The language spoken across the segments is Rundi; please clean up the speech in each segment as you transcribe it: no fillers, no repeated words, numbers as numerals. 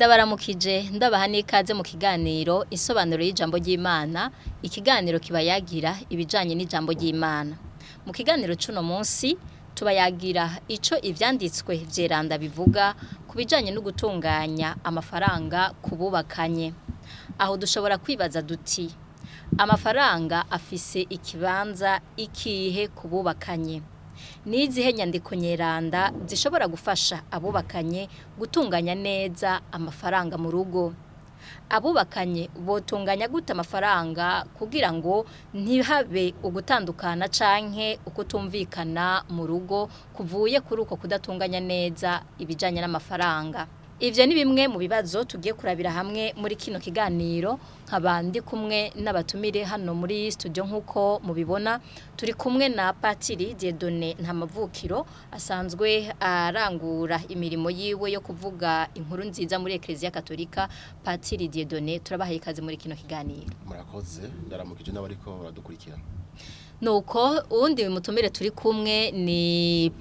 Ndabaramukije ndabaha n'ikaze mu kiganiro insobanuro y'ijambo ry'Imana, ikiganiro kibayagira ibijanye n'ijambo ry'Imana. Mu kiganiro c'uno munsi tubayagira ico ivyanditswe vyeranda bivuga ku bijanye no gutunganya amafaranga ku bubakanye. Aho dushobora kwibaza duti amafaranga afise ikibanza ikihe ku bubakanye? Ni izihe nyandiko nyeranda zishobora gufasha abubakanye gutunganya neza amafaranga mu rugo? Abubakanye botunganya gute amafaranga kugira ngo ntihabe ugutandukana canke ukutumvikana mu rugo kuvuye kuri uko kudatunganya neza ibijanye n'amafaranga? Ivyo ni bimwe mu bibazo tugiye kurabira hamwe muri kino kiganiro, nkaba ndi kumwe n'abatumire hano muri studio nk'uko mubibona, turi kumwe na Patiri Dieudonné Ntamavukiro asanzwe arangura imirimo yiwe yo kuvuga inkuru nziza muri Ecclesia Katolika. Patiri Dieudonné, turabahaye ikaze muri kino kiganiro. Murakoze, ndaramukije n'abariko baradukurikira. Nuko uwundi mutumire turi kumwe ni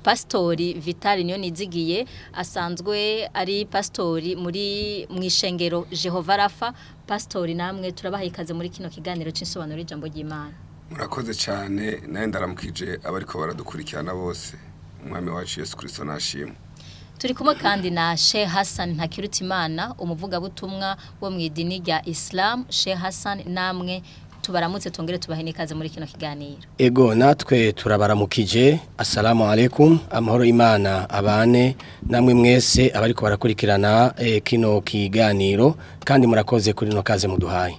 Pastori Vital Niyonizigiye asanzwe ari pastori muri mwishengero Jehova Rafa. Pastori, namwe turabahaye ikaze muri kino kiganiro c'insobanuro y'ijambo ry'Imana. Murakoze cyane, nawe ndaramukije abariko baradukurikirana bose. Umwami wacu Yesu Kristo nashimwe. Turi kumwe kandi na Sheikh Hassan Ntakirutimana, umuvugabutumwa wo mu idini rya Islam. Sheikh Hassan, namwe tubaramutse tongere tubahe n'ikaze muri kino kiganiro. Ego, natwe turabaramukije. Assalamu alaikum, amahoro Imana abane namwe mwese abariko barakurikirana kino kiganiro, kandi murakoze kuri no kaze muduhaye.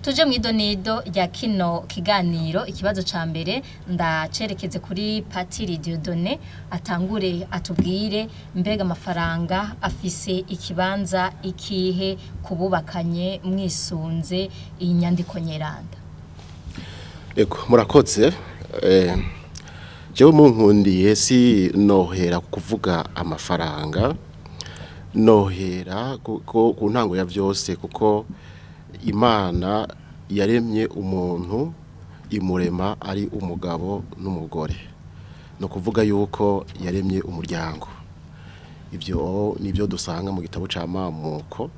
Tuje mw'idonido rya kino kiganiro. Ikibazo ca mbere ndacerekeze kuri Patiri Dieudonné, atangure atubwire mbega amafaranga afise ikibanza ikihe kububakanye mwisunze inyandiko nyeranda. Ego, murakoze. Jewe munkundiye si nohera kuvuga amafaranga, nohera ku ntango ya vyose, kuko Imana yaremye umuntu imurema ari umugabo n'umugore. No kuvuga yuko yaremye umuryango. Ivyo nivyo dusanga mu gitabo ca Mamuko,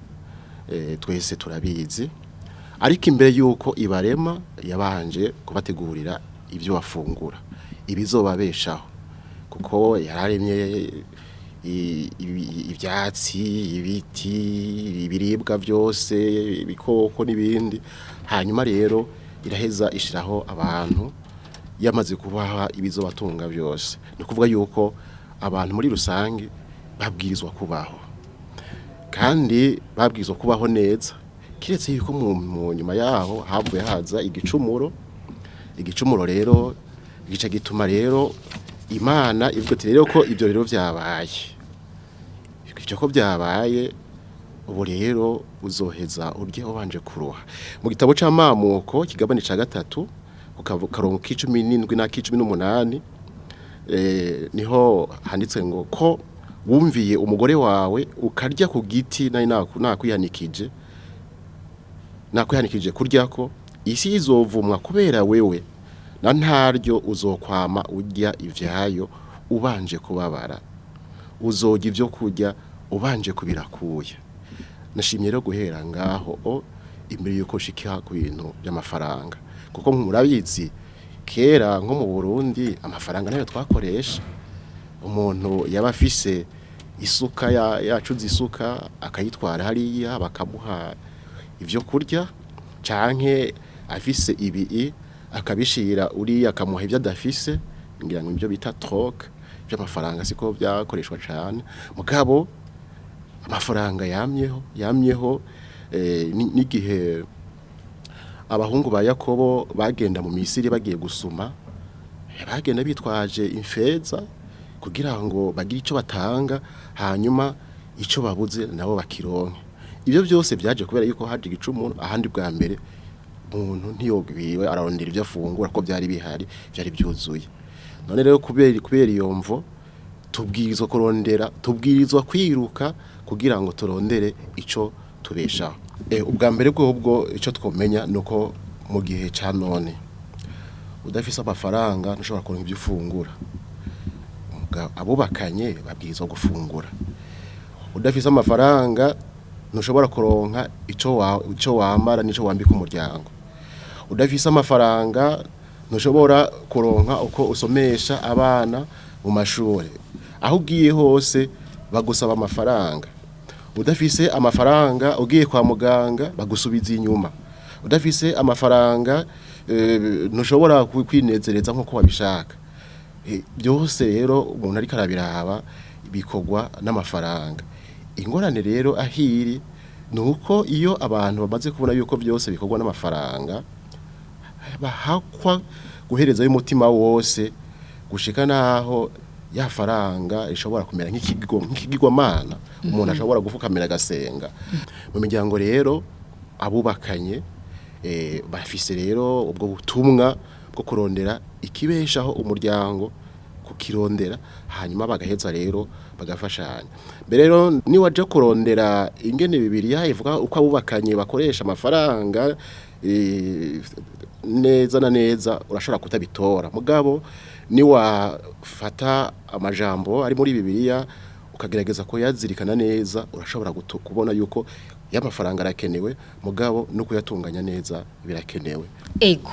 twese turabizi. Ariko imbere yuko ibarema yabanje kubategurira ivyo bafungura, ibizobabeshaho, kuko yararemye ivyatsi, ibiti, ibiribwa byose, ibikoko n'ibindi. Hanyuma rero iraheza ishiraho abantu yamaze kubaha ibizobatunga byose. Ni ukuvuga yuko abantu muri rusange babwirizwa kubaho, kandi babwirizwa kubaho neza, kiretse yuko mu nyuma yaho havuye haza igicumuro. Igicumuro rero gica gituma rero Imana ivuga ati rero ko ibyo rero vyabaye, ivyo ko vyabaye, ubu rero uzoheza urye ubanje kuruha. Mu gitabo c'Amamuko kigabane ca 3 karongo k'17 na k'18, niho handitse ngo ko wumviye umugore wawe ukarya ku giti nari nakwihanikije kuryako, isi izovumwa kubera wewe, na ntaryo uzokwama urya ivyayo ubanje kubabara, uzojya ivyo kurya ubanje kubirakuye. Nashimye rero guhera ngaho imbere yuko shika ku bintu by'amafaranga, kuko murabizi kera nko mu Burundi amafaranga nayo twakoresha. Umuntu yaba afise isuka yacuze isuka akayitwara hariya bakamuha ivyo kurya, canke afise ibi akabishira uriya akamuha ivyo adafise, ngira ngo ibyo bita troc. By'amafaranga siko byakoreshwa cyane, mugabo amafaranga yamyeho n'igihe abahungu ba Yakobo bagenda mu Misiri bagiye gusuma, bagenda bitwaje imfeza kugira ngo bagire ico batanga, hanyuma ico babuze nabo bakironke. Ibyo byose byaje kubera yuko haje igicumuro. Ahandi bwa mbere umuntu ntiyogwiwe ararondera ibyo afungura ko byari bihari, byari byuzuye. None rero kubera iyo mvo tubwirizwa kurondera, tubwirizwa kwiruka kugira ngo turondere ico kutubeshaho. Ubwa mbere bwo icyo twomenya ni uko mu gihe cya none udafise amafaranga ntushobora kuronka ibyo ufungura. Abubakanye babwirizwa gufungura. Udafise amafaranga ntushobora kuronka icyo wambara n'icyo wambika umuryango. Udafise amafaranga ntushobora kuronka uko usomesha abana mu mashuri. Aho ugiye hose bagusaba amafaranga. Udafise amafaranga ugiye kwa muganga bagusubiza inyuma. Udafise amafaranga ntushobora kwinezereza nk'uko wabishaka. Byose rero umuntu ariko arabiraba bikorwa n'amafaranga. Ingorane rero ahiri ni uko iyo abantu bamaze kubona yuko byose bikorwa n'amafaranga, bahakwa guherezayo umutima wose gushika naho ya faranga ishobora kumera nk'ikigirwamana umuntu ashobora gufukamira agasenga. Mu miryango rero abubakanye bafise rero ubwo butumwa bwo kurondera ikibeshaho umuryango, kukirondera, hanyuma bagaheza rero bagafashanya. Mbere rero ni waje kurondera ingene Bibiliya ivuga uko abubakanye bakoresha amafaranga neza na neza, urashobora kutabitora. Mugabo ni wafata amajambo ari muri Bibiliya ukagerageza kuyazirikana neza, urashobora kubona yuko y'amafaranga arakenewe, mugabo no kuyatunganya neza birakenewe. Ego.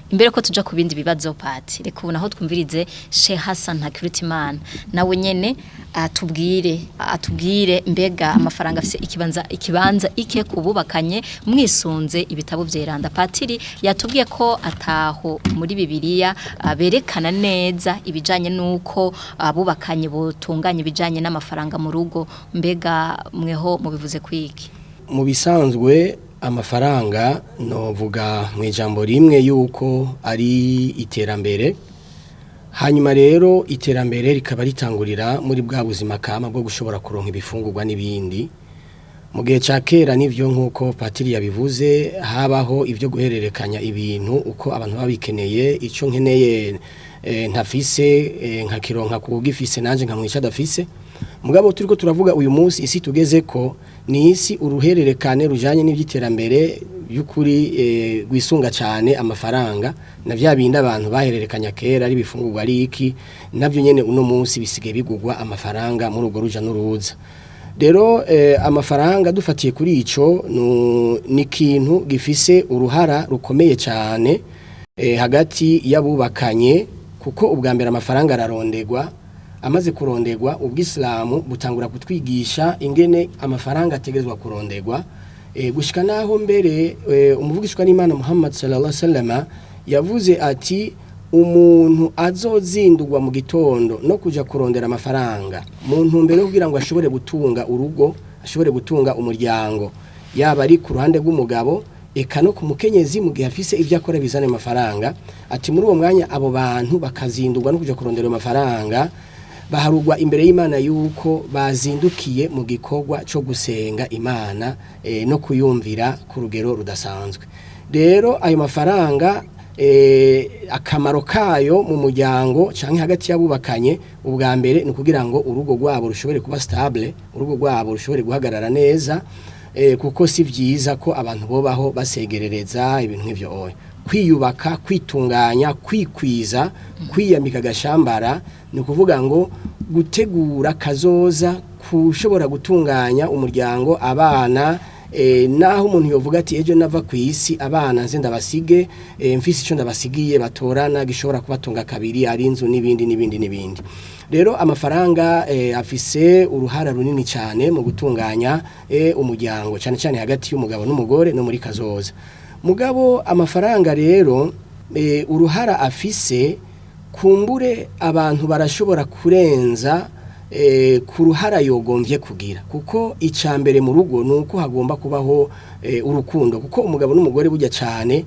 Imbere ko tuja ku bindi bibazo pati, reka ubu naho twumvirize Sheikh Hassan Ntakirutimana nawe nyene atubwire mbega amafaranga afise ikibanza ike kububakanye mwisunze ibitabo vyeranda. Patiri yatubwiye ko ataho muri Bibiliya berekana neza ibijanye nuko abubakanye botunganya ibijanye n'amafaranga mu rugo, mbega mweho mubivuze kwiki? Mu bisanzwe amafaranga novuga mu ijambo rimwe yuko ari iterambere. Hanyuma rero iterambere rikaba ritangurira muri bwa buzima kama bwo gushobora kuronka ibifungurwa n'ibindi. Mu gihe ca kera nivyo nkuko Patiri yabivuze, habaho ivyo guhererekanya ibintu uko abantu babikeneye. Ico nkeneye ntafise nkakironka kugifise nanje nkamwica adafise. Mugabo turiko turavuga uyu munsi isi tugeze ko ni isi uruhererekane rujanye n'ivyiterambere by'ukuri gwisunga cyane amafaranga, na vya bindi abantu bahererekanya kera ari bifungurwa ari iki, navyo nyene uno munsi bisigaye bigugwa amafaranga muri urwo ruja n'uruza. Rero amafaranga dufatiye kuri ico ni ikintu gifise uruhara rukomeye cyane hagati y'abubakanye, kuko ubwa mbere amafaranga ararondegwa. Amaze kurondegwa, ubwisilamu butangura kutwigisha ingene amafaranga ategerezwa kurondegwa, gushika naho mbere umuvugishwa n'Imana Muhammad sallallahu alaihi wasallam yavuze ati umuntu azozindurwa mu gitondo no kuja kurondera amafaranga mu ntumbero yo kugira ngo ashobore gutunga urugo, ashobore gutunga umuryango, yaba ari ku ruhande rw'umugabo eka no ku mukenyezi mu gihe afise ivyo akora bizana amafaranga. Ati muri uwo mwanya abo bantu bakazindurwa no kuja kurondera amafaranga, baharugwa imbere y'Imana yuko bazindukiye mu gikorwa cyo gusenga Imana no kuyumvira ku rugero rudasanzwe. Rero ayo mafaranga akamaro kayo mu muryango canke hagati y'abubakanye, ubwa mbere ni kugira ngo urugo rwabo rushobore kuba stable, urugo rwabo rushobore guhagarara neza, kuko si vyiza ko abantu bobaho basegerereza ibintu nk'ivyo. Oya, kwiyubaka, kwitunganya, kwikwiza, kwiyambika agashambara, ni ukuvuga ngo gutegura kazoza kushobora gutunganya umuryango, abana, naho umuntu yovuga ati ejo nava ku isi abana nze ndabasige, mfise ico ndabasigiye batorana gishobora kubatunga kabiri, ari inzu n'ibindi n'ibindi n'ibindi. Rero amafaranga afise uruhara runini cyane mu gutunganya umuryango, cyane cyane hagati y'umugabo n'umugore no muri kazoza. Mugabo amafaranga rero uruhara afise, kumbure abantu barashobora kurenza ku ruhara yogombye kugira, kuko icambere mu rugo nuko hagomba kubaho urukundo, kuko umugabo n'umugore burya cyane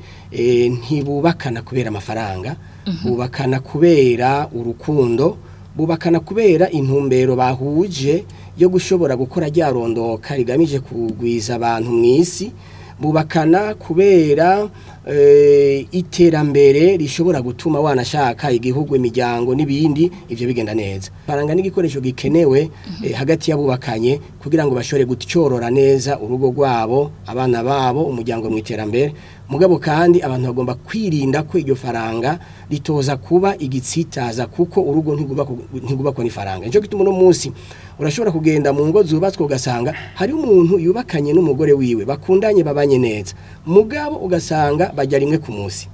ntibubakana kubera amafaranga, bubakana kubera urukundo, bubakana kubera intumbero bahuje yo gushobora gukora ryarondoka rigamije kugwiza abantu mu isi. Bubakana kubera iterambere rishobora gutuma wanashaka igihugu, imiryango n'ibindi, ivyo bigenda neza. Faranga n'igikoresho gikenewe hagati y'abubakanye kugira ngo bashobore gutyorora neza urugo rwabo, abana babo, umuryango mu iterambere. Mugabo kandi abantu bagomba kwirinda ko iryo faranga ritoza kuba igitsitaza, kuko urugo ntigubakwa n'ifaranga. Nico gituma uno munsi urashobora kugenda mu ngo zubatswe ugasanga hari umuntu yubakanye n'umugore wiwe bakundanye, babanye neza, mugabo ugasanga bajya rimwe ku munsi,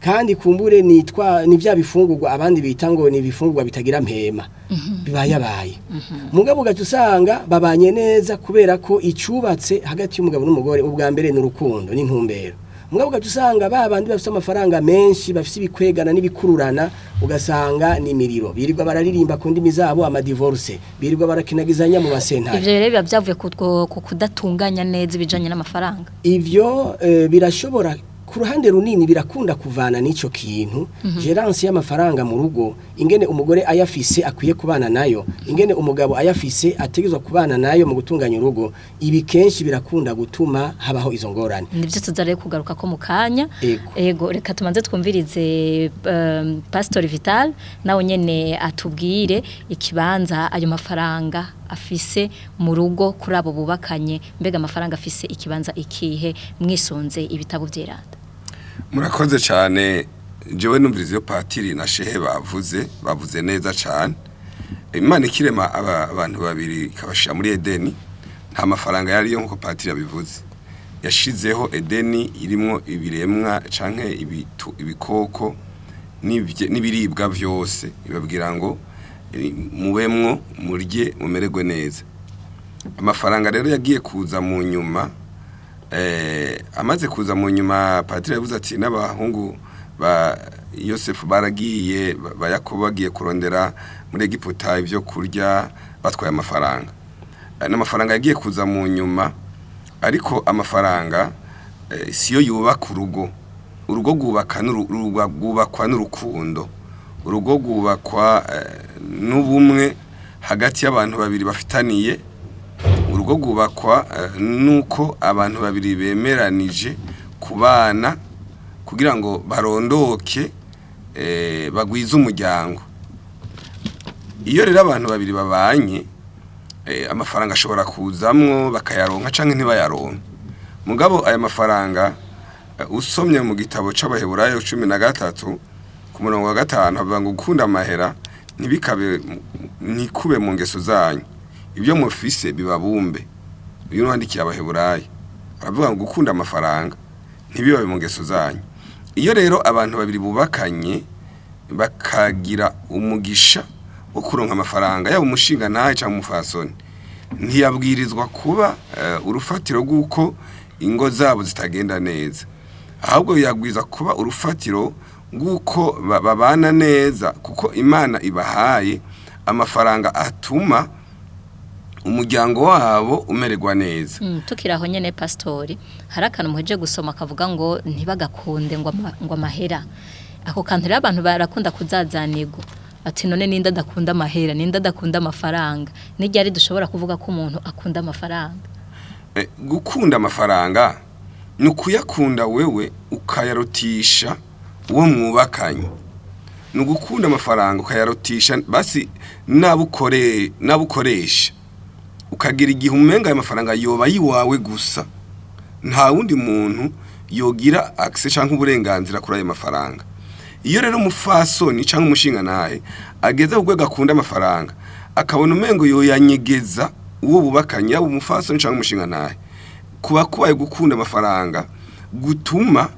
kandi kumbure nitwa ni bya bifungurwa abandi bita ngo ni ibifungurwa bitagira mpema, bibayabaye. Mugabo ugaca usanga babanye neza kubera ko icubatse hagati y'umugabo n'umugore ubwa mbere ni urukundo n'intumbero. Mugabo ugaca usanga ba bandi bafite amafaranga menshi, bafite ibikwegana n'ibikururana, ugasanga ni imiriro, birirwa bararirimba ku ndimi zabo amadivorce, birirwa barakinagizanya mu basentare. Ivyo rero biba vyavuye ku kudatunganya neza ibijanye n'amafaranga. Ivyo birashobora ku ruhande runini birakunda kuvana n'ico kintu. Gérance y'amafaranga mu rugo, ingene umugore ayafise akwiye kubana nayo, ingene umugabo ayafise ategerezwa kubana nayo mu gutunganya urugo, ibi kenshi birakunda gutuma habaho izo ngorane. Nivyo tuza rero kugaruka ko mu kanya. Ego. Ego, reka tumanze twumvirize Pastor Vital, nawe nyene atubwire ikibanza ayo mafaranga afise mu rugo kuri abo bubakanye. Mbega amafaranga afise ikibanza ikihe mwisunze ibitabo vyeranda? Murakoze cyane. Jewe numviriza iyo patiri na shehe bavuze neza cyane. Imana ikirema abantu babiri ikabashira muri Edeni, nta mafaranga yariyo nkuko patiri yabivuze. Yashizeho Edeni irimwo ibiremwa canke ibikoko n'ibiribwa vyose, ibabwira ngo mubemwo murye mumererwe neza. Amafaranga rero yagiye kuza mu nyuma. Amaze kuza mu nyuma, patiri yavuze ati n'abahungu ba Yosefu baragiye, ba Yakobo bagiye kurondera muri Egiputa ibyo kurya batwaye amafaranga. N'amafaranga yagiye kuza mu nyuma, ariko amafaranga siyo yubaka urugo. Urugo rwubakwa n'urukundo, urugo rwubakwa n'ubumwe hagati y'abantu babiri bafitaniye urugo, rwubakwa nuko abantu babiri bemeranije kubana kugira ngo barondoke, bagwize umuryango. Iyo rero abantu babiri babanye, amafaranga ashobora kuzamwo bakayaronka canke ntibayaronke. Mugabo aya mafaranga, usomye mu gitabo c'Abaheburayo 13 ku murongo wa 5, havuga ngo gukunda amahera ntibikabe, ntikube mu ngeso zanyu, ibyo mufise bibabumbe. Uyu nwandikiye Abaheburayo aravuga ngo gukunda amafaranga ntibibabe mu ngeso zanyu. Iyo rero abantu babiri bubakanye bakagira umugisha wo kuronka amafaranga, yaba umushinga nawe cyangwa umufasoni, ntiyabwirizwa kuba urufatiro rw'uko ingo zabo zitagenda neza, ahubwo yabwirizwa kuba urufatiro rw'uko babana neza, kuko Imana ibahaye amafaranga atuma umuryango wabo umererwa neza. Tukiri aho nyene pastori, hari akantu muheje gusoma kavuga ngo ntibagakunde ngo amahera. Ako kantu rero abantu barakunda kuzazanirwa, ati none ninde adakunda amahera, ninde adakunda amafaranga? N'iryari dushobora kuvuga ko umuntu akunda amafaranga? Gukunda amafaranga ni ukuyakunda wewe ukayarutisha uwo mwubakanye. Ni ugukunda amafaranga ukayarutisha basi n'abukoresha, ukagira igihe umenga ayo mafaranga yoba ayiwawe gusa, nta wundi muntu yogira accès canke uburenganzira kuri ayo mafaranga. Iyo rero umufasoni canke umushingantahe ageze ku rwego akunda amafaranga, akabona umengo yoyanyegeza uwo bubakanye, yaba umufasoni canke umushingantahe, kuba kubaye gukunda amafaranga gutuma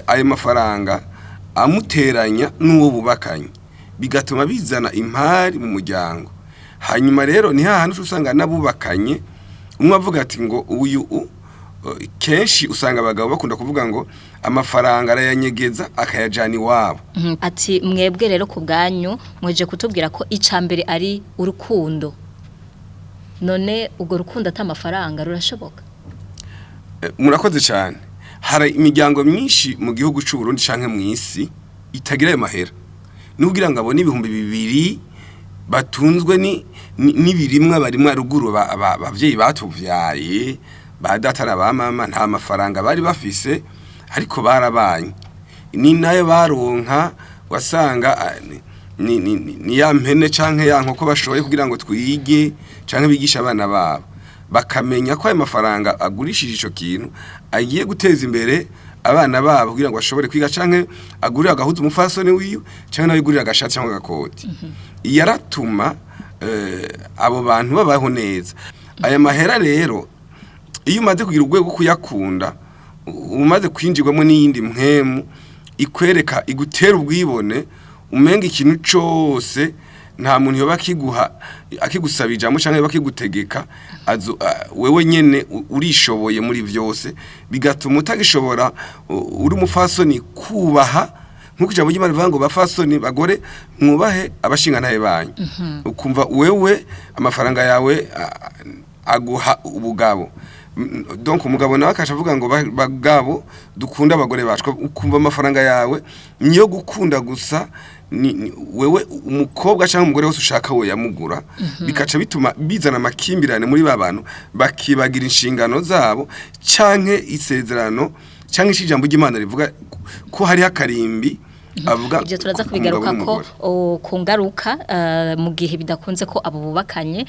ayo mafaranga amuteranya n'uwo bubakanye, bigatuma bizana impari mu muryango. Hanyuma rero ni hahandi uca usanga n'abubakanye umwe avuga ati ngo uyu kenshi usanga abagabo bakunda kuvuga ngo amafaranga arayanyegeza akayajana iwabo. Ati mwebwe rero ku bwanyu mweje kutubwira ko icambere ari urukundo. None urwo rukundo ata mafaranga rurashoboka? Murakoze cyane. Hari imiryango myinshi mu gihugu c'u Burundi canke mu isi itagira ayo mahera, nukugira ngo abone 2000 batunzwe n'ibirimwa barimwa ruguru, abavyeyi batuvyaye Ba data na ba mama nta mafaranga bari bafise, ariko barabanye, ni nayo baronka wasanga ni ya mpene canke ya nkoko bashoboye kugira ngo twige canke bigishe abana babo, bakamenya ko ayo mafaranga agurishije ico kintu agiye guteza imbere abana babo kugira ngo bashobore kwiga, canke agurire agahuza umufasoni wiwe, canke nawe yigurire agashati canke agakoti. Yaratuma abo bantu babaho neza. Aya mahera rero, iyo umaze kugira urwego rwo kuyakunda, umaze kwinjirwamo n'iyindi mpwemu ikwereka, igutera ubwibone, umenga ikintu cose nta muntu yoba akiguha, akigusaba ijambo canke yoba akigutegeka, wewe nyene urishoboye muri vyose, bigatuma utagishobora uri umufasoni kubaha, nkuko ijambo ry'Imana rivuga ngo bafasoni bagore mwubahe abashingantahe banyu. Ukumva wewe amafaranga yawe aguha ubugabo. Donc umugabo nawe akaca avuga ngo bagabo dukunda abagore bacu. Ukumva amafaranga yawe niyo gukunda gusa, ni wewe umukobwa cyangwa umugore wese ushaka we yamugura. Bikaca bituma bizana amakimbirane muri ba bantu, bakibagira inshingano zabo canke isezerano canke ijambo ry'Imana rivuga ko hariho akarimbi avuga Ibyo turaza ku mugabo kubigaruka ko n'umugore. Ku ngaruka mu gihe bidakunze ko abo bubakanye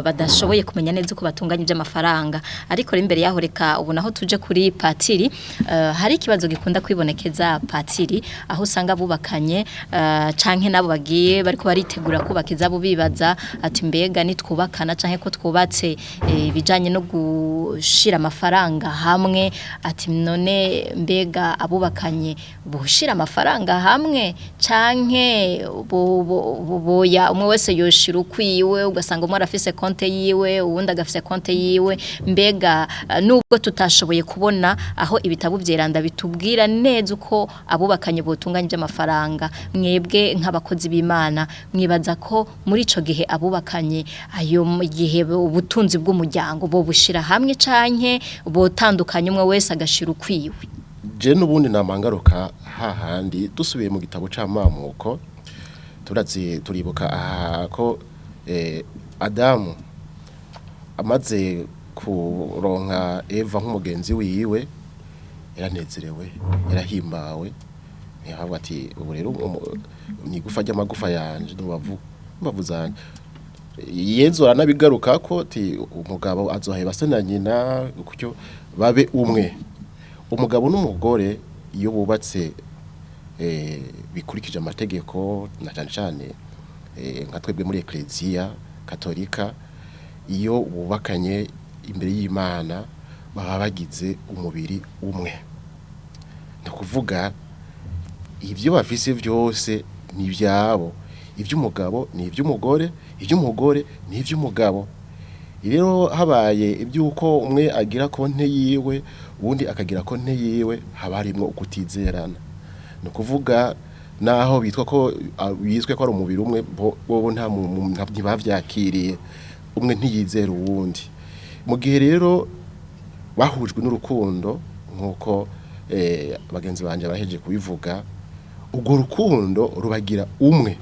badashoboye kumenya neza uko batunganya iby'amafaranga. Ariko rero imbere yaho, reka ubu naho tuje kuri patiri. Hari ikibazo gikunda kwibonekeza, patiri, aho usanga bubakanye canke nabo bagiye bariko baritegura kubaka izabo, bibaza ati mbega nitwubakana canke ko twubatse, ibijanye no gushira amafaranga hamwe, ati none mbega abubakanye bushira amafaranga hamwe canke boya umwe wese yoshira ukwiwe, ugasanga umwe arafise konte yiwe, uwundi agafise konte yiwe? Mbega nubwo tutashoboye kubona aho ibitabo vyeranda bitubwira neza uko abubakanye botunganya iby'amafaranga, mwebwe nk'abakozi b'Imana mwibaza ko muri ico gihe abubakanye ayo mu gihe ubutunzi bw'umuryango bo bushira hamwe canke botandukanye, umwe wese agashira ukwiwe? Je n'ubundi namangaruka hahandi dusubiye mu gitabo c'amamuko, turazi, turibuka aha ko Adamu amaze kuronka Eva nk'umugenzi wiwe yaranezerewe, yarahimbawe, yavuga ati ubu rero ni igufa ry'amagufa yanje n'ubavu mbavu zanje. Yezu aranabigaruka ko ati umugabo azoheba se na nyina kutyo babe umwe. Umugabo n'umugore iyo bubatse bikurikije amategeko, na cyane cyane nka twebwe muri Eklezia Katolika, iyo bubakanye imbere y'Imana baba bagize umubiri umwe. Ni ukuvuga ibyo bafise byose ni ibyabo: iby'umugabo ni iby'umugore, iby'umugore ni iby'umugabo. Rero habaye iby'uko umwe agira konte yiwe, uwundi akagira konte yiwe, haba harimwo ukutizerana. Ni ukuvuga naho bitwa ko bizwe ko ari umubiri umwe, bobo ntibavyakiriye, umwe ntiyizera uwundi. Mu gihe rero bahujwe n'urukundo, nk'uko bagenzi banje bahejeje kubivuga, urwo rukundo rubagira umwe.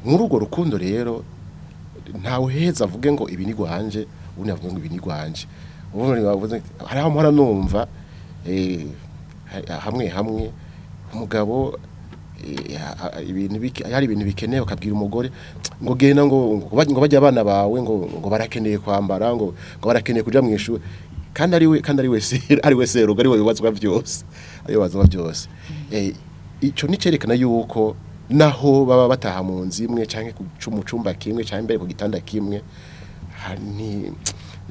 Muri urwo rukundo rero ntawe uheza avuge ngo ibi ni gwanje, ubundi avuge ngo ibi ni gwanje. Ubundi bavuze, hari aho mpora numva hamwe hamwe umugabo ibintu hari ibintu bikenewe, akabwira umugore ngo genda ngo bajya abana bawe ngo barakeneye kwambara, ngo barakeneye kuja mu ishuri, kandi ari we serugo, ari we bibazwa byose, ari we bibazwa byose. Ico ni cerekana yuko naho baba bataha mu nzu imwe canke mu cumba kimwe canke mbere ku gitanda kimwe,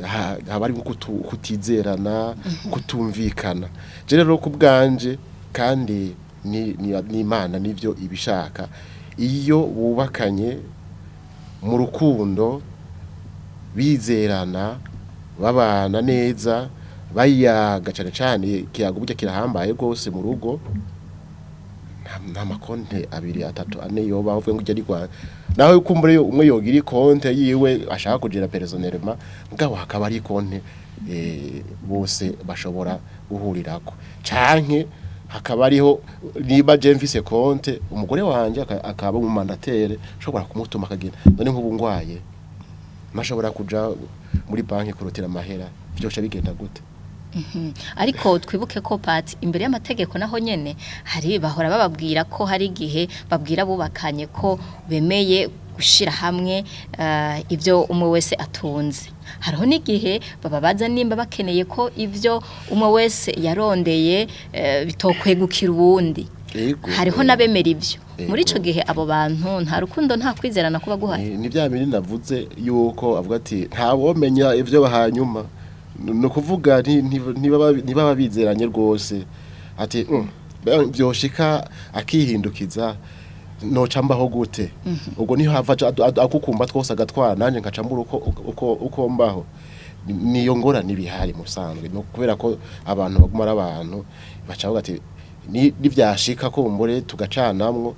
haba harimo kutizerana, kutumvikana. Je rero ku bwanje, kandi ni Imana nivyo ibishaka, iyo bubakanye mu rukundo, bizerana, babana neza, bayaga cane cane, ikiyago burya kirahambaye rwose mu rugo, nta makonte abiri, atatu, ane yoba uvuge ngo ujya ari rwanda. Nawe kumbure umwe yogira ikonte yiwe ashaka kugira personnellement, mugabo hakaba ari ikonte bose bashobora guhurirako, canke hakaba ariho niba je mfise konte, umugore wanje akaba mu mandataire, ashobora kumutuma akagenda. None nk'ubu ngwaye, ntashobora kuja muri banki kurotira amahera. Byosha bigenda gute? Ariko twibuke ko pati imbere y'amategeko naho nyene hari bahora bababwira ko hari igihe babwira bubakanye ko bemeye gushira hamwe ivyo umwe wese atunze. Hariho n'igihe bababaza nimba bakeneye ko ivyo umwe wese yarondeye bitokwegukira uwundi. Ego. Hariho n'abemera ivyo. Muri ico Ego. gihe abo bantu nta rukundo nta kwizerana kuba guhari. Ni bya bindi navuze yuko avuga ati ntawomenya ivyo hanyuma. Ni ukuvuga ntibaba bizeranye rwose, ati byoshika akihindukiza noca mbaho gute? Ubwo niho hava akukumba twose agatwara, nanjye nkaca mbura uko mbaho. Niyo ngorane ibihari mu busanzwe, no kubera ko abantu baguma ari abantu baca bavuga ati nivyashika kumbure tugacanamwo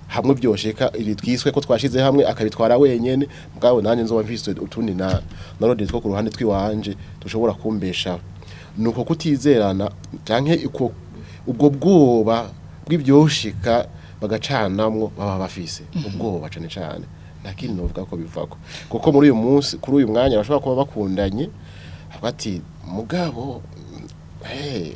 hamwe, byoshika ibi twiswe ko twashize hamwe akabitwara wenyene, mugabo nanjye nzoba mfise utundi na narodi two ku ruhande twiwanje dushobora kumbeshaho. Nuko kutizerana canke uko ubwo bwoba bw'ibyoshika bagacanamwo baba bafise ubwoba cane cane, nta kindi novuga ko bivako, kuko muri uyu munsi, kuri uyu mwanya bashobora kuba bakundanye, avuga ati mugabo hey,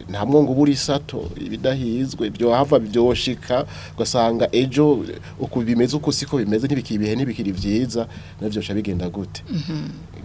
nta mwongo ubura isato ibidahizwe, byo hava byoshika ugasanga ejo uku bimeze uku siko bimeze, ntibikiri ibihe, ntibikiri vyiza, navyo bica bigenda gute?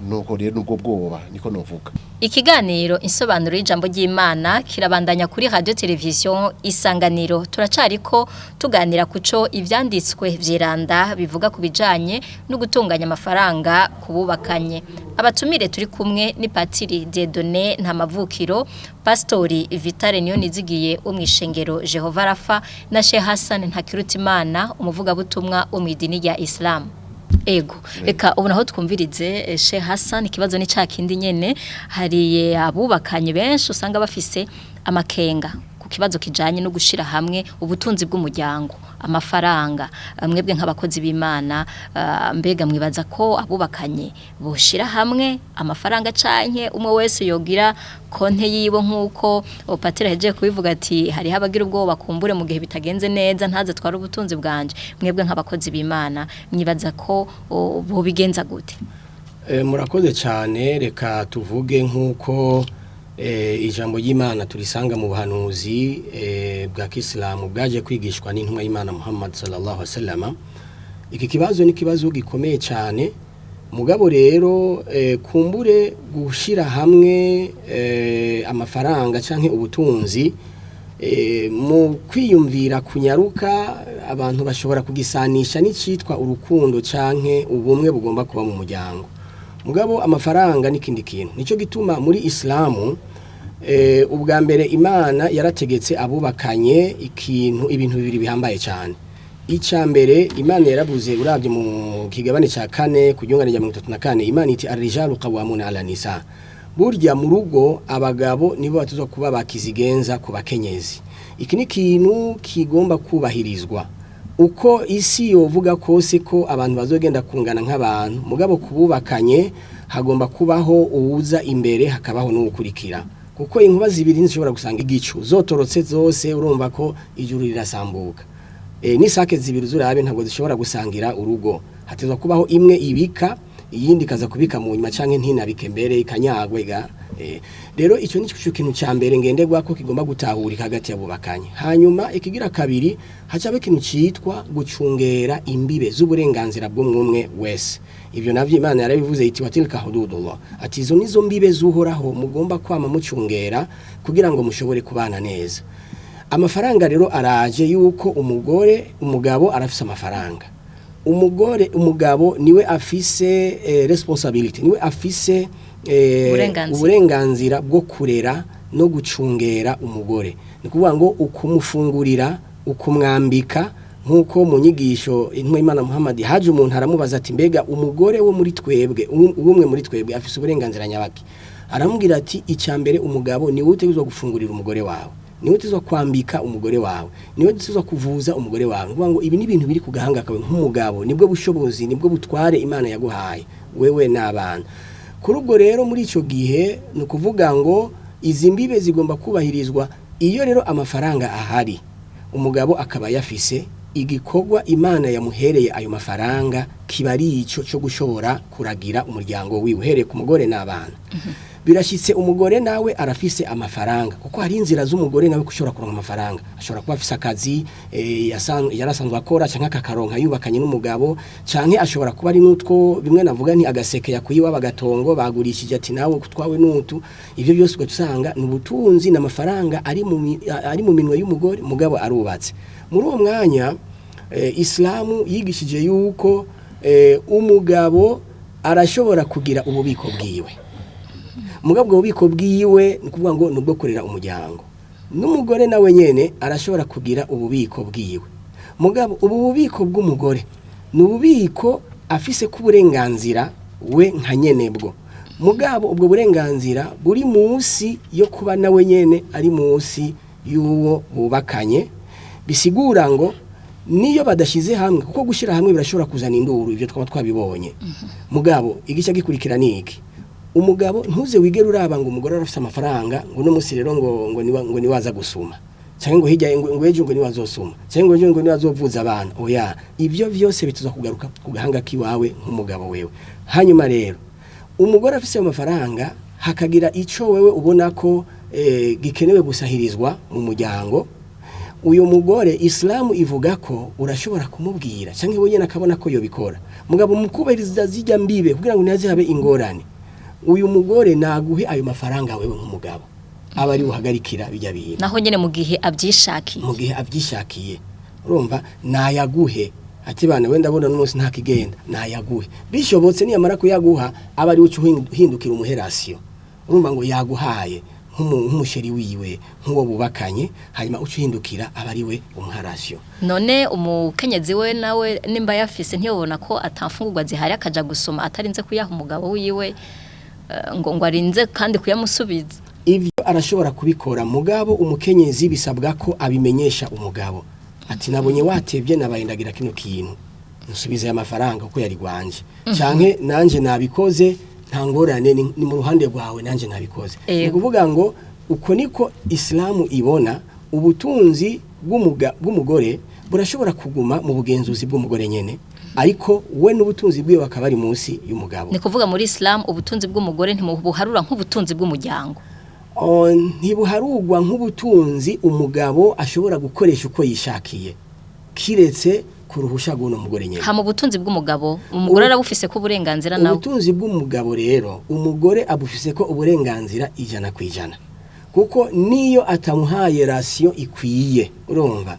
Nuko rero nubwo bwoba niko novuga. Ikiganiro insobanuro y'ijambo ry'Imana kirabandanya kuri radio television Isanganiro. Turacariko tuganira kuco ivyanditswe vyiranda bivuga ku bijanye no gutunganya amafaranga kububakanye. Abatumire turi kumwe ni Patiri Dieudonné Ntamavukiro, Pastori Vitale Niyonizigiye wo mw'ishengero Jehova Rafa na Sheikh Hassan Ntakirutimana, umuvugabutumwa wo mw'idini rya Islam. Ego, reka ubu naho twumvirize Sheikh Hassan. Ikibazo ni ca kindi nyene, hari abubakanye benshi usanga bafise amakenga ku kibazo kijanye no gushira hamwe ubutunzi bw'umuryango, amafaranga. Mwebwe nk'abakozi b'Imana, mbega mwibaza ko abubakanye boshira hamwe amafaranga canke umwe wese yogira konte yiwe, nk'uko Patiri ahejeje kubivuga ati hariho abagira ubwoba kumbure mu gihe bitagenze neza ntaze twara ubutunzi bwanje. Mwebwe nk'abakozi b'Imana mwibaza ko bobigenza gute? Murakoze cyane. Reka tuvuge nk'uko ijambo ry'Imana turisanga mu buhanuzi bwa Kisilamu bwaje kwigishwa n'intumwa y'Imana Muhammad sallallahu alaihi wasallam. Iki kibazo ni kibazo gikomeye cyane, mugabo rero kumbure gushira hamwe amafaranga canke ubutunzi, mu kwiyumvira kunyaruka abantu bashobora kugisanisha n'icitwa urukundo canke ubumwe bugomba kuba mu muryango, mugabo amafaranga n'ikindi kintu. Nico gituma muri Islamu ubwa mbere Imana yarategetse abubakanye ikintu, ibintu bibiri bihambaye cyane. Icya mbere Imana yarabuze, urabye mu kigabane cya kane ku ryungane rya 34, Imana iti arrijalu qawwamuna ala nisa. Burya mu rugo abagabo nibo batuzwa kuba bakizigenza ku bakenyezi. Iki ni ikintu kigomba kubahirizwa uko isi yovuga kose ko abantu bazogenda kungana nk'abantu, mugabo kububakanye hagomba kubaho uwuza imbere hakabaho n'uwukurikira, kuko inkuba zibiri ntizishobora gusanga igicu, zotorotse zose urumva ko ijuru rirasambuka. N'isake zibiri zurabe ntabwo zishobora gusangira urugo, hatezwa kubaho imwe ibika iyindi ikaza kubika mu nyuma canke ntinabike mbere ikanyagwa iga. Rero ico ni cyo kintu ca mbere ngenderwa ko kigomba gutahurika hagati y'abubakanye. Hanyuma ikigira kabiri, hacaba ikintu citwa gucungera imbibe z'uburenganzira bw'umwe wese. Ibyo navyo Imana yarabivuze iti watilka hududullah, ati izo nizo mbibe z'Uhoraho mugomba kwama mucungera kugira ngo mushobore kubana neza. Amafaranga rero araje yuko umugore, umugabo arafise amafaranga, umugore, umugabo niwe afise responsibility, niwe afise Uburenganzira. uburenganzira bwo kurera no gucungera umugore. Ni ukuvuga ngo ukumufungurira, ukumwambika, nk'uko mu nyigisho intumwa y'Imana Muhammad haje umuntu aramubaza ati mbega umugore wo muri twebwe, umwe muri twebwe afise uburenganzira nyabaki? Aramubwira ati icya mbere umugabo niwe utegerezwa gufungurira umugore wawe, niwe utegerezwa kwambika umugore wawe, niwe utegerezwa kuvuza umugore wawe. Ni ukuvuga ngo ibi ni ibintu biri ku gahanga kawe nk'umugabo, nibwo bushobozi, nibwo butware Imana yaguhaye wewe n'abana. Kuri ubwo rero muri icyo gihe ni ukuvuga ngo izi mbibe zigomba kubahirizwa. Iyo rero amafaranga ahari, umugabo akaba yafise Igikorwa Imana yamuhereye ayo mafaranga kiba ari ico cyo gushobora kuragira umuryango wiwe, uhereye ku mugore n'abana. Birashyitse umugore nawe arafise amafaranga, kuko hari inzira z'umugore nawe gushobora kuronka amafaranga. Ashobora kuba afise akazi yarasanzwe akora, canke akakaronka yubakanye n'umugabo, canke ashobora kuba ari n'utwo bimwe navuga nti agaseke yakuye iwabo, agatongo bagurishije, ati nawe kutwawe n'utu. Ivyo byose ugasanga ni ubutunzi n'amafaranga ari mu minwe y'umugore, mugabo arubatse. Muri uwo mwanya Islamu yigishije yuko umugabo arashobora kugira ububiko bwiwe, mugabo ubwo bubiko bwiwe ni ukuvuga ngo ni ubwo kurera umuryango. N'umugore nawe nyene arashobora kugira ububiko bwiwe, mugabo ubu bubiko bw'umugore ni ububiko afise k'uburenganzira we nka nyene bwo, mugabo ubwo burenganzira buri munsi yo kuba nawe nyene ari munsi y'uwo bubakanye. Bisigura ngo niyo badashize hamwe, kuko gushyira hamwe birashobora kuzana induru, ibyo twaba twabibonye. Mugabo igice gikurikira ni iki: umugabo ntuze wigere uraba ngo umugore arafise amafaranga, ngo uno munsi rero ngo niwaza gusuma, cyangwa ngo hirya ngo ejo ngo niwazosuma, cyangwa ngo ejo ngo niwazovuza abana. Oya, ibyo byose bituza kugaruka ku gahanga kiwawe nk'umugabo wewe. Hanyuma rero umugore afise ayo mafaranga, hakagira ico wewe ubona ko gikenewe gusahirizwa mu muryango, uyu mugore Islamu ivuga ko urashobora kumubwira, cyangwa we nyene akabona ko yobikora, mugabo mu kubahiriza zijya mbibe kugira ngo ntihaze ingorane, uyu mugore naguhe ayo mafaranga wewe nk'umugabo aba ari uhagarikira bijya bintu. Naho nyene mu gihe abyishakiye. Mu gihe abyishakiye, urumva, nayaguhe, ati bana wenda ndabona n'umunsi nta kigenda, nayaguhe. Bishobotse niyamara kuyaguha aba ari uca uhindukira umuherasiyo, urumva ngo yaguhaye nk'umusheri wiwe, nk'uwo bubakanye, hanyuma uca uhindukira aba ari we umuharasiyo. None umukenyezi we nawe nimba yafise, ntiyobona ko atamfungurwa zihari, akaja gusoma atarinze kuyaha umugabo wiwe, ngo arinze kandi kuyamusubiza? Ivyo arashobora kubikora, mugabo umukenyezi bisabwa ko abimenyesha umugabo, ati nabonye watebye, nabaye ndagira kino kintu, nsubize aya mafaranga kuko yari gwanje, canke nanje nabikoze, nta ngorane, ni mu ruhande rwawe, nanje nabikoze. Ni ukuvuga ngo uko niko Islamu ibona ubutunzi bw'umugore burashobora kuguma mu bugenzuzi bw'umugore nyene, ariko we n'ubutunzi bwiwe bakaba bari munsi y'umugabo. Ni kuvuga muri Islam ubutunzi bw'umugore ntimubuharura nk'ubutunzi bw'umuryango? Oh, ntibuharugwa nk'ubutunzi umugabo ashobora gukoresha uko yishakiye, kiretse ku ruhusha rw'uno mugore nyene. Hama ubutunzi bw'umugabo, umugore arabufise ko uburenganzira nawe? Ubutunzi bw'umugabo rero umugore abufise ko uburenganzira 100%, kuko niyo atamuhaye rasiyo ikwiye, urumva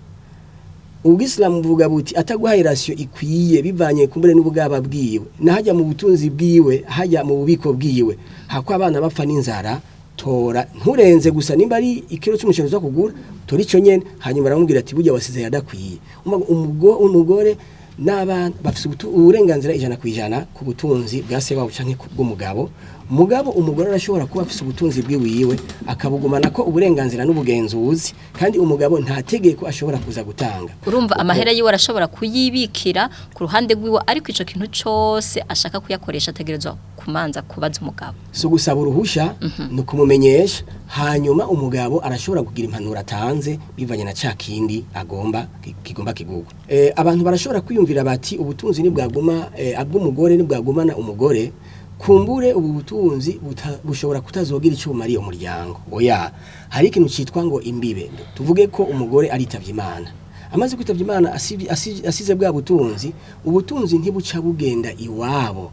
ubwisilamu buvuga buti ataguhaye rasiyo ikwiye bivanye kumbure n'ubugaba bwiwe, nahajya mu butunzi bwiwe, hajya mu bubiko bwiwe, hako abana bapfa n'inzara, tora nturenze gusa nimba ari ikiro cy'umuceri uza kugura, tora icyo nyene. Hanyuma aramubwira ati burya wasize yadakwiye. Umugore n'abana bafise uburenganzira 100% ku butunzi bwa se wabo canke ku bw'umugabo. Mugabo umugore arashobora kuba afise ubutunzi bwiwiwe, akabugumana ko uburenganzira n'ubugenzuzi, kandi umugabo nta tegeko ashobora kuza gutanga. Urumva amahera yiwe arashobora kuyibikira ku ruhande rwiwe, ariko ico kintu cose ashaka kuyakoresha ategerezwa kumanza kubaza umugabo. Si ugusaba uruhusha, ni ukumumenyesha. Hanyuma umugabo arashobora kugira impanuro atanze bivanye na ca kindi agomba kigomba kigugwa. Abantu barashobora kwiyumvira bati ubutunzi nibwaguma abw'umugore nibwagumana umugore, kumbure ubu butunzi bushobora kutazogira icyo bumariye umuryango. Oya, hari ikintu citwa ngo imbibe. Tuvuge ko umugore aritavye Imana, amaze kwitavya Imana asize bwa butunzi, ubutunzi ntibuca bugenda iwabo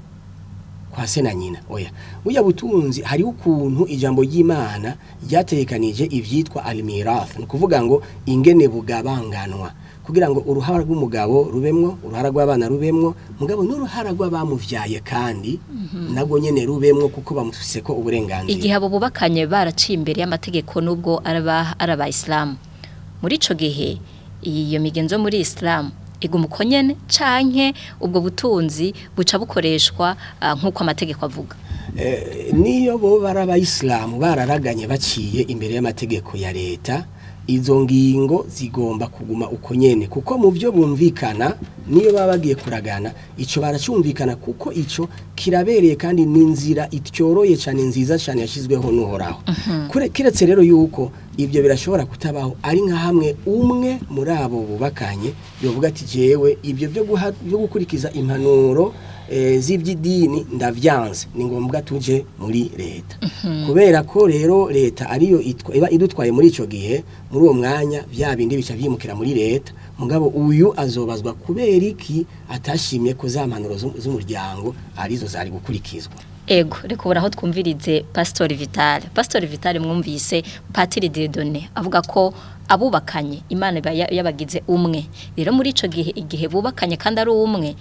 kwa se na nyina. Oya, buya butunzi hariho ukuntu ijambo ry'Imana ryategekanije ivyitwa almirath, ni ukuvuga ngo ingene bugabanganwa kugira ngo uruhara rw'umugabo rubemwo, uruhara rw'abana rubemwo, mugabo n'uruhara rw'abamuvyaye kandi nabwo nyene rubemwo, kuko bamufise ko uburenganzira. Igihe abo bubakanye baraciye imbere y'amategeko, nubwo araba Islam, muri ico gihe iyo migenzo muri Islam iguma uko nyene, canke ubwo butunzi buca bukoreshwa nk'uko amategeko avuga? Niyo bo bari abayisilamu bararaganye baciye imbere y'amategeko ya leta, Izo ngingo zigomba kuguma uko nyene, kuko mu byo bumvikana niyo baba bagiye kuragana ico baracumvikana, kuko ico kirabereye kandi ni inzira ityoroye cyane, nziza cyane yashyizweho n'Uhoraho. Kiretse rero yuko ibyo birashobora kutabaho, ari nka hamwe umwe muri abo bubakanye yovuga ati jewe ibyo byo gukurikiza impanuro z'iby'idini ndavyanze, ni ngombwa tuje muri leta. Kubera ko rero leta ariyo iba idutwaye muri ico gihe, muri uwo mwanya vya bindi bica vyimukira muri leta. Mugabo uyu azobazwa kubera iki atashimye ko za mpanuro z'umuryango arizo zari gukurikizwa. Ego, reka ubura aho twumvirize Pastor Vital. Pastor Vital, mwumvise Patiri Dieudonné avuga ko abubakanye Imana iba yabagize umwe. Rero muri ico gihe, igihe bubakanye kandi ari umwe,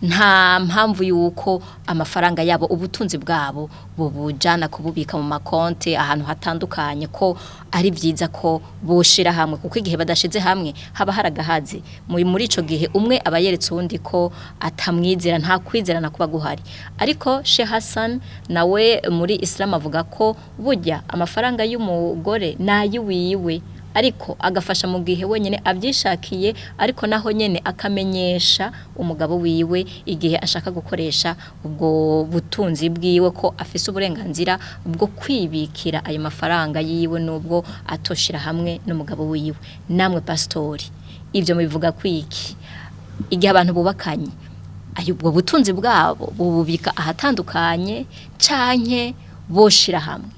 nta mpamvu yuko amafaranga yabo, ubutunzi bwabo bubujana kububika mu makonte ahantu hatandukanye, ko ari byiza ko boshira hamwe, kuko igihe badashize hamwe haba haragahazi. Muri ico gihe umwe aba yeretse uwundi ko atamwizera, nta kwizerana kuba guhari. Ariko Sheikh Hassan nawe muri Islam avuga ko burya amafaranga y'umugore n'ay'uwiwe, ariko agafasha mu gihe wenyine abyishakiye, ariko naho nyene akamenyesha umugabo wiwe igihe ashaka gukoresha ubwo butunzi bwiwe, ko afise uburenganzira bwo kwibikira ayo mafaranga yiwe nubwo atoshira hamwe n'umugabo wiwe. Namwe pastori, ibyo mubivuga kwiki? Igihe abantu bubakanye, ayo ubwo butunzi bwabo bububika ahatandukanye canke boshira hamwe?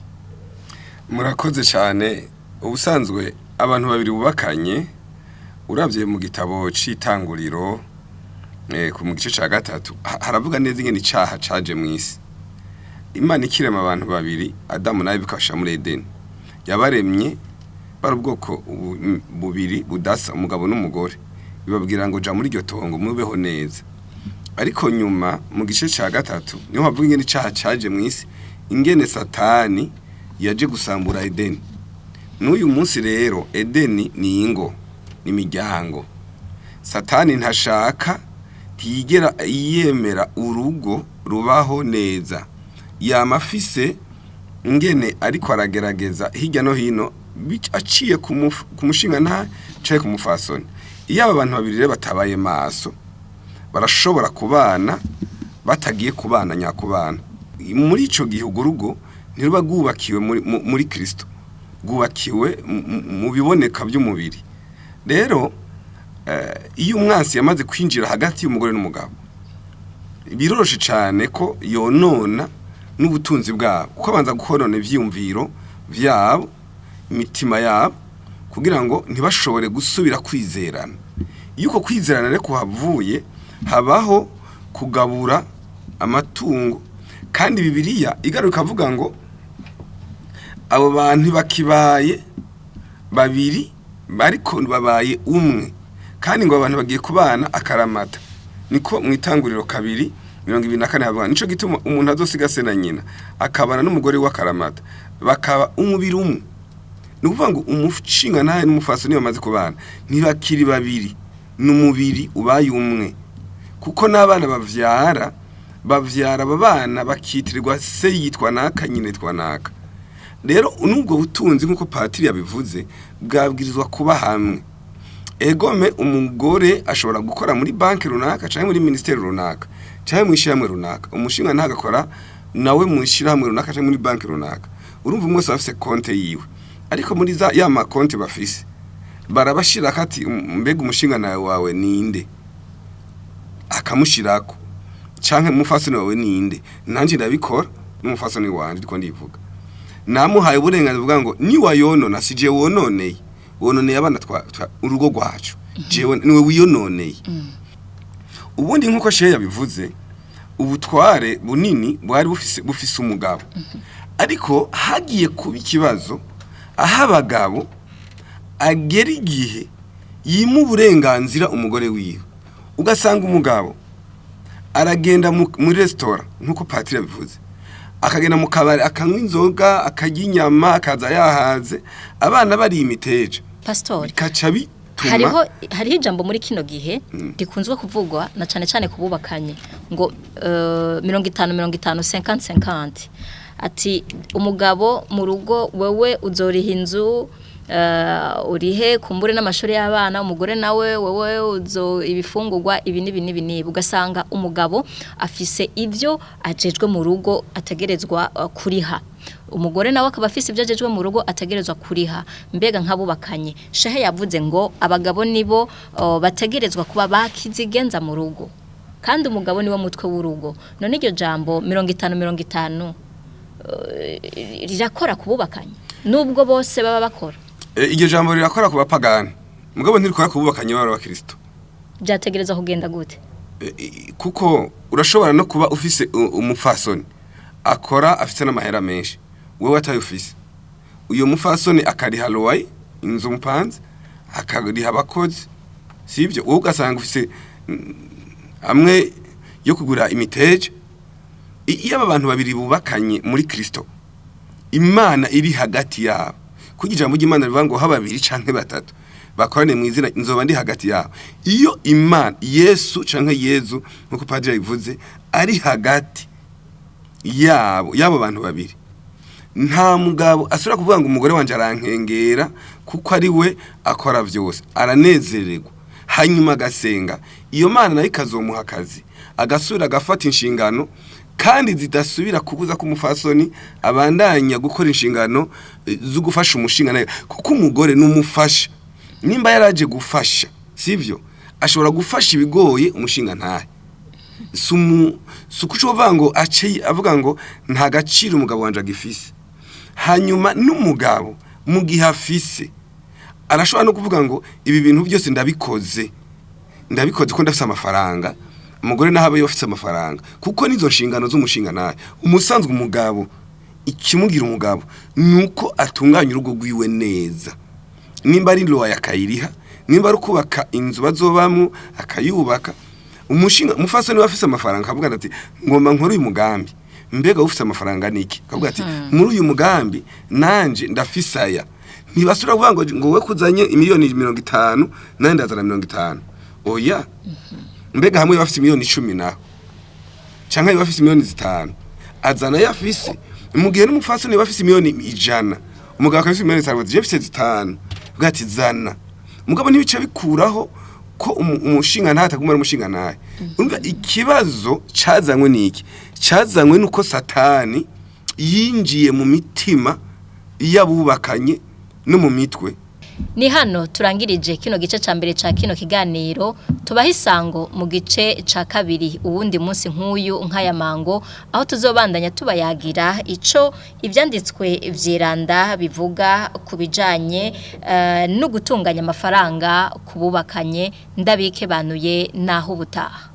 Murakoze cyane. Ubusanzwe abantu babiri bubakanye, urabye mu gitabo c'Itanguriro ku mu gice ca 3, haravuga neza ingene icaha caje mu isi. Imana ikirema abantu babiri, Adamu na Eva, ikabashira muri Edeni, yabaremye bari ubwoko bubiri budasa, umugabo n'umugore, ibabwira ngo ja muri iryo tongo mubeho neza. Ariko nyuma mu gice ca 3 niho havuga ingene icaha caje mu isi, ingene Satani yaje gusambura Edeni. N'uyu munsi rero Edeni ni ingo, ni imiryango. Satani ntashaka, ntiyigera yemera urugo rubaho neza. Yama afise ingene ariko aragerageza hirya no hino, aciye ku mushinga nta canke ku mufasoni. Iyo aba bantu babiri rero batabaye maso, barashobora kubana batagiye kubana nyakubana. Muri ico gihe urwo rugo ntiruba rwubakiwe muri Kristo, rwubakiwe mu biboneka by'umubiri. Rero iyo umwansi yamaze kwinjira hagati y'umugore n'umugabo, biroroshe cyane ko yonona n'ubutunzi bwabo, kuko abanza gukonona ivyiyumviro vyabo, imitima yabo, kugira ngo ntibashobore gusubira kwizerana. Iyo uko kwizerana rero kuhavuye, habaho kugabura amatungo. Kandi Bibiliya igaruka ikavuga ngo abo bantu bakibaye babiri, ariko babaye umwe, kandi ngo abantu bagiye kubana akaramata. Niko mu Itanguriro 2:24 havuga: nico gituma umuntu azosiga se na nyina, akabana n'umugore w'akaramata, bakaba umubiri umwe. Ni ukuvuga ngo umushinga nawe n'umufasoni bamaze kubana ntibakiri babiri, ni umubiri ubaye umwe, kuko n'abana bavyara, bavyara aba bana bakitirirwa se yitwa naka, nyina yitwa naka. Rero n'ubwo butunzi, nk'uko patiri yabivuze, bwabwirizwa kuba hamwe. Egome umugore ashobora gukora muri banki runaka, canke muri ministeri runaka, canke mu ishyirahamwe runaka, umushinga ntagakora nawe mu ishyirahamwe runaka canke muri banki runaka. Urumva umwe wese aba afise konte yiwe, ariko muri za ya makonte bafise barabashirako ati mbega umushinga nawe wawe ninde, akamushirako, canke umufasoni wawe ninde. Nanje ndabikora n'umufasoni wanje, ndiko ndivuga namuhaye uburenganzira buvuga ngo niwayonona si jewe wononeye, wononeye abana urugo rwacu, jewe niwe wiyononeye. Ubundi nk'uko shehe yabivuze, ubutware bunini bwari bufise umugabo, ariko hagiye kuba ikibazo aho abagabo agera igihe yima uburenganzira umugore wiwe. Ugasanga umugabo aragenda muri resitora, nk'uko patiri yabivuze, akagenda mu kabari, akanywa inzoga, akarya inyama, akaza yahaze, abana bari imiteja, Pastori, bikaca bituma hariho ijambo muri kino gihe rikunzwe kuvugwa na cane cane kububakanye ngo 50 50, 50 50, ati umugabo mu rugo wewe uzoriha inzu. Urihe kumbure n'amashuri y'abana, umugore nawe wewe uzo ibifungurwa ibi n'ibi n'ibi n'ibi, ugasanga umugabo afise ivyo ajejwe mu rugo ategerezwa kuriha, umugore nawe akaba afise ibyo ajejwe mu rugo ategerezwa kuriha. Mbega nk'abubakanye, shehe yavuze ngo abagabo nibo bategerezwa kuba bakizigenza mu rugo, kandi umugabo niwe mutwe w'urugo. None iryo jambo 50-50 rirakora kububakanye nubwo bose baba bakora? Iryo jambo rirakora ku bapagani, mugabo ntirikora ku bubakanye b'abakristo. Byategerezwa kugenda gute? Kuko urashobora no kuba ufise umupfasoni akora afise n'amahera menshi, wewe atayufise. Uyo mupfasoni akariha loyer, inzu mupanze, akariha abakozi, sivyo? Wowe ugasanga ufise amwe yo kugura imiteja. Iyo aba bantu babiri bubakanye muri Kristo, Imana iri hagati yabo, kuko ijambo ry'Imana rivuga ngo haba babiri canke batatu bakorane mu izina, nzoba ndi hagati yabo. Iyo Imana, Yesu canke Yezu nkuko padiri yabivuze, ari hagati yabo, yabo bantu babiri, nta mugabo asubira kuvuga ngo umugore wanje arankengera, kuko ari we akora vyose, aranezererwa. Hanyuma agasenga, iyo Mana nayo ikazomuha akazi, agasubira agafata inshingano, kandi zidasubira kubuza ko umufasoni abandanya gukora inshingano zo gufasha umushinga nayo, kuko umugore n'umufasha. Nimba yaraje gufasha, sivyo, ashobora gufasha ibigoye umushinga ntahe. Sukuco ngo ace avuga ngo nta gaciro umugabo wanje agifise. Hanyuma n'umugabo mu gihe afise arashobora no kuvuga ngo ibi bintu byose ndabikoze, ndabikoze ko ndafise amafaranga. Umugore naho aba afise amafaranga, kuko nizo nshingano z'umushinga nawe. Umusanzwe umugabo, ikimugira umugabo nuko atunganya urugo rwiwe neza. Nimba ari loyer akayiriha, nimba ari kubaka inzu bazobamwo akayubaka. Umushinga umufasoni wafise amafaranga akavuga ati ngomba nkore uyu mugambi, mbega ufise amafaranga niki? Akavuga ati muri uyu mugambi nanje ndafise aya. Ntibasubira kuvuga ngo we kuzanye imiliyoni 50 nanje ndazana 50. Oya, mbega hamwe bafise miliyoni 10 naho canke bafise miliyoni 5, azana yafise. Mu gihe n'umufasoni bafise miliyoni 100, umugabo akafise miliyoni 5, je mfise 5, avuga ati zana. Mugabo ntibice bikuraho ko umushinga ntahe ataguma ari umushinga ntahe. Urumva ikibazo cazanywe niki? Cazanywe nuko Satani yinjiye mu mitima y'abubakanye no mu mitwe. Ni hano turangirije kino gice ca mbere ca kino kiganiro. Tubaha isango mu gice ca kabiri uwundi munsi nk'uyu nk'aya mango, aho tuzobandanya tubayagira ico ivyanditswe vyiranda bivuga ku bijanye no gutunganya amafaranga kububakanye. Ndabike banuye naho ubutaha.